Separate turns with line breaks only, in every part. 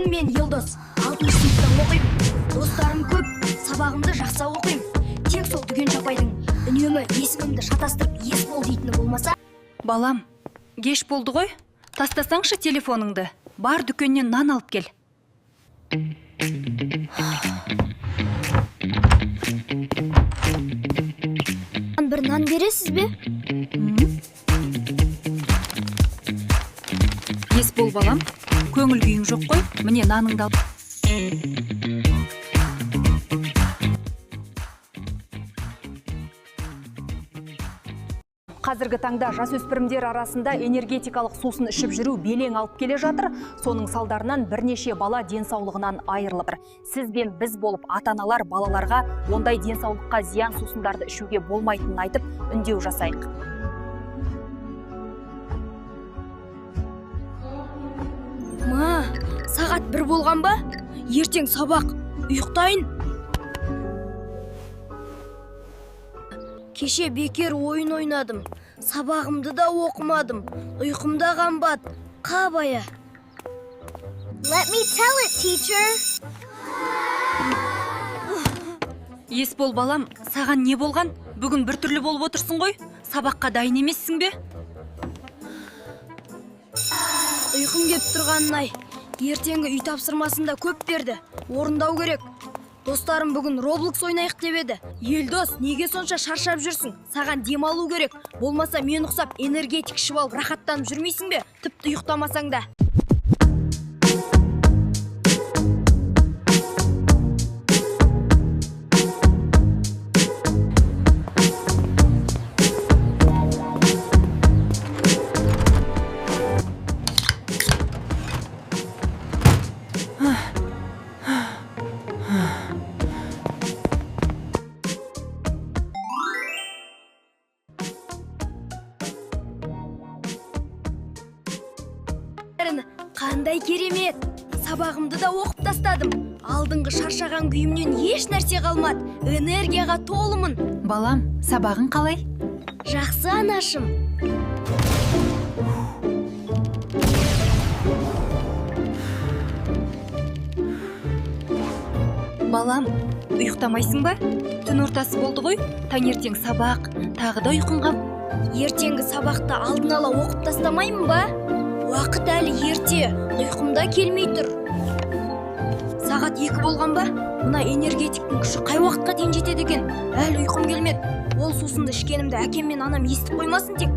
Мен Елдос, алтыншы сыныпта оқимын. Достарым көп, сабағымды жақсы оқимын. Тек сол дүкенші апайдың үнемі есімімді шатастырып, «Есбол» дейтіні болмаса.
Балам, кеш болды ғой, тастасаңшы телефоныңды, бар, дүкеннен нан алып кел.
Бір нан бересіз бе?
Есбол балам, көңіл күйің жоқ қой, міне, наныңды ал. Қазіргі таңда жасөспірімдер арасында энергетикалық сусын ішіп жүру белең алып келе жатыр. Соның салдарынан бірнеше бала денсаулығынан айырылып жатыр. Сіз бен біз болып ата-аналар балаларға ондай денсаулыққа зиян сусындарды ішуге болмайтынын айтып, үндеу жасайық.
Ма, сағат 1 болған ба? Ертең сабақ, ұйықтайын. Кеше бекер ойын ойнадым, сабағымды да оқымадым, ұйқым да қанбады. Қабая. Let me tell it, teacher.
Есбол балам, саған не болған? Бүгін біртүрлі болып отырсың ғой. Сабаққа дайын емессің бе?
Ұйқым кеп тұрғанын ай. Ертеңгі үй тапсырмасын да көп берді. Орындау керек. Достарым бүгін Roblox ойнайық деп еді. Елдос, неге сонша шаршап жүрсің? Саған демалу керек. Болмаса мен ұқсап энергетик ішіп алып рахаттанып жүрмейсің бе? Тіпті ұйықтамасаң да. Қандай керемет! Сабағымды да оқып тастадым. Алдыңғы шаршаған күйімнен еш нәрсе қалмады. Энергияға толымын.
Балам, сабағың қалай?
Жақсы, анашым.
Балам, ұйықтамайсың ба? Түн ортасы болды ғой. Таңертең сабақ, тағы да ұйқың қап.
Ертеңгі сабақты алдын ала оқып тастамаймын ба? Уақыт әлі ерте, ұйқым да келмей тұр. Сағат 2 болған ба? Мына энергетиктің күші қай уақытқа дейін жетеді екен? Әлі ұйқым келмеді. Ол сусынды ішкенімді әкем мен анам естіп қоймасын тек.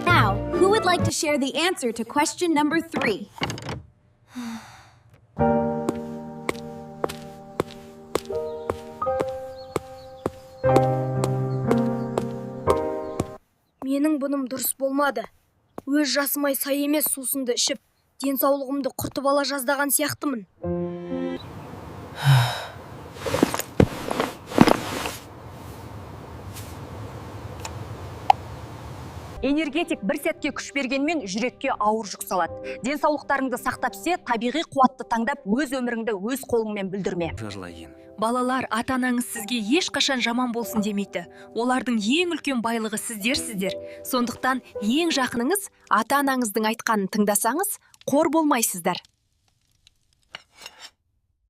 Now, who would like to share the answer to question number 3?
Менің бұным дұрыс болмады. Өз жасыма сай емес сусынды ішіп, денсаулығымды құртып ала жаздаған сияқтымын.
Энергетик бір сәтке күш бергенмен, жүрекке ауыр жүк салады. Денсаулықтарыңды сақтап істе, табиғи қуатты таңдап, өз өміріңді өз қолыңмен бүлдірме. Балалар, ата анаңыз сізге ешқашан жаман болсын демейді. Олардың ең үлкен байлығы сіздерсіздер. Сондықтан ең жақыныңыз ата анаңыздың айтқанын тыңдасаңыз, қор болмайсыздар.